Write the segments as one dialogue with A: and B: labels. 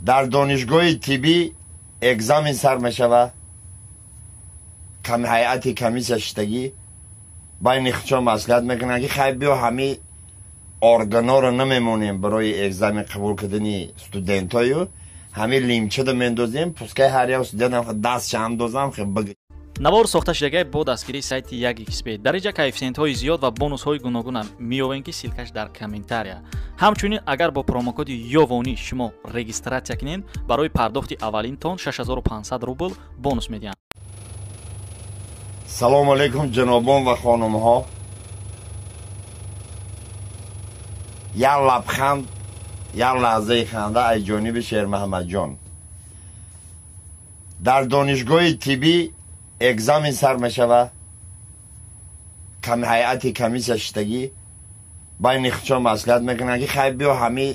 A: Дар донишгоҳи тиббӣ экзамен сар мешавад. Ҳайати комиссия шиштагӣ байни худшон маслиҳат мекунанд, ки хай биё ҳамин органҳоро намемонем барои экзамен қабул кардани студентҳою ҳамин лимчада мендозем, пускай ҳар як студент дастша андозам.
B: Навор сохта шудагай бо дастгирии сайти 1xb. Дар инҷа коэффисиентҳои зиёд ва бонусҳои гуногунам меёбем, ки ссылкаш дар комментария. Ҳамчунин агар бо промокоди Ёвонӣ шумо регистратсия кунед, барои пардохти аввалинтон 6500 рубл бонус медиҳанд.
A: Салому алайкум, ҷанобон ва хонумҳо. Як лабханд, як лаҳзаи ханда аз ҷониби Шермаҳамадҷон. Дар донишгоҳи тиббӣ экзамен сар мешавад. Ҳайати комиссия шиштагӣ байни худшон маслиҳат мекунанд, ки хай биё ҳамин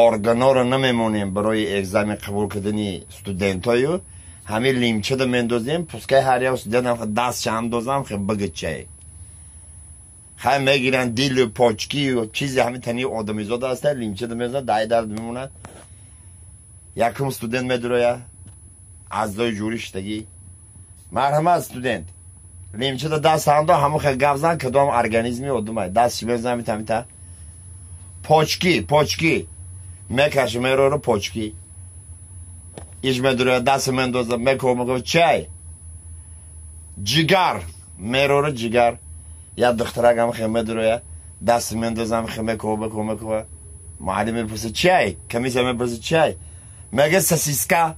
A: органҳоро намемонем барои экзамен қабул кардани студентҳою ҳамин лимчада мендозем, пускай ҳар як студент дастша андозам, бигичай. Хай мегиранд дилу почкию чизи ҳамин тани одамизода аста, лимчада мезанад, дай дард мемонад. Якум студент медуроя, аъзои жюри шиштагӣ: марҳамат, студент, лимчада даст андо, ҳамон хел гап зан, кадом организми одумай. Дастши мезанам, мита почки, почки мекаши, мероро почки иш медуроя, даст мендоза, меко, меко, чай ҷигар мероро, ҷигар. Як духтаракам хел медуроя, даст мендозам, хел меко, меко, меко. Муаллим мепурса: чай? Комиссия мепурса: чай? Мега: сосиска.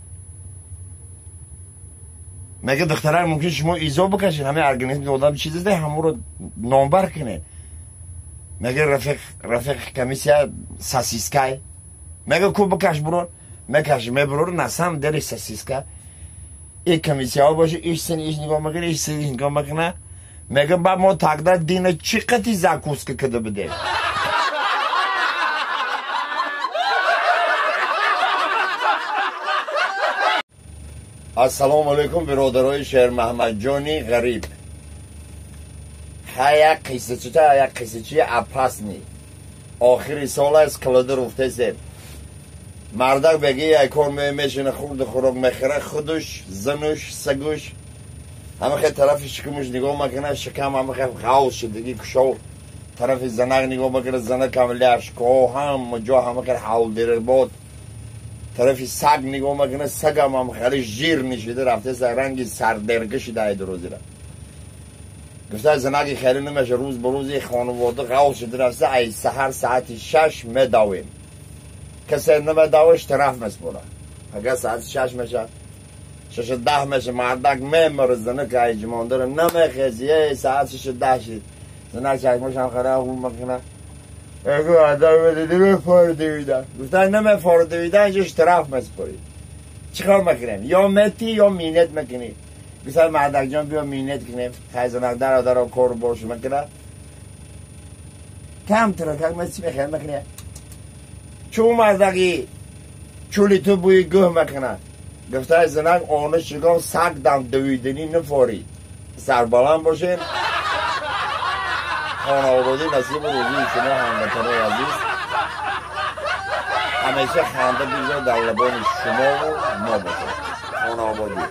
A: Мега: духтарак, мумкин шумо изо бикашед, ҳамин организми одам чиз аст, ҳамонро номбар кунед. Мега рафиқ, рафиқ комиссия, сосискай. Мега: ку, бикаш, буро. Мекаши, мебурор, на самом деле сосиска. И комиссияҳо боша, иш син иш нигоҳ мекуна, иш син иш нигоҳ мекуна. Мега: ба мо тогда дина чӣ қати закуска када бидем? Ассалому алайкум, биродарои Шермаҳмадҷони ғариб. Хай, як қиссачита, як қиссачи опасный. Охири сол аст, калода руфтесем. Мардак беги як кор мешина, хурду хӯрок мехӯра, худуш, зануш, сагуш. Ҳама хел тарафи шикамуш нигоҳ мекуна, шикам ҳама хел ғавз шудагӣ, кушов. Тарафи занак нигоҳ мекуна, занакам ляшкҳо ҳама ҷо ҳама хел ҳавлдирбод. Тарафи саг нигоҳ мекуна, сагам ҳам хеле жир нишида рафтеса, ранги сардерга шида айдурӯзира. Гуфта занаки хеле намеша, рӯз ба рӯзи хонавода ғавз шида рафта, ай саҳар саати 6 медавем. Касе намедаваш, тараф меспора. Агар саати 6 меша, 6:10 меша, мардак мемара, занак айҷимондара намехези, эй, саат 6:10 шид. Занак чашмашам хара хун мекуна. Эгу адам намефора давида. Гуфта намефора давида, инҷо штраф меспорӣ. Чӣ кор мекунем? Ё метӣ, ё минет мекунӣ. Гуфта мардакҷон, биё минет кунем. Хай, занак даро даро кору боршу мекуна. Кам тракак меци мехел мекуна. Чӯ мардаки чӯли ту бӯи гӯҳ мекунад. Гуфта занак она шигом саг дам давиданӣ нафорӣ. Сарбаланд бошед. Хонаободӣ насибу рӯзии шумо, ҳамватанои азиз. Ҳамеша ханда бигзор дар лабони шумову мо бошад. Хонаободӣ.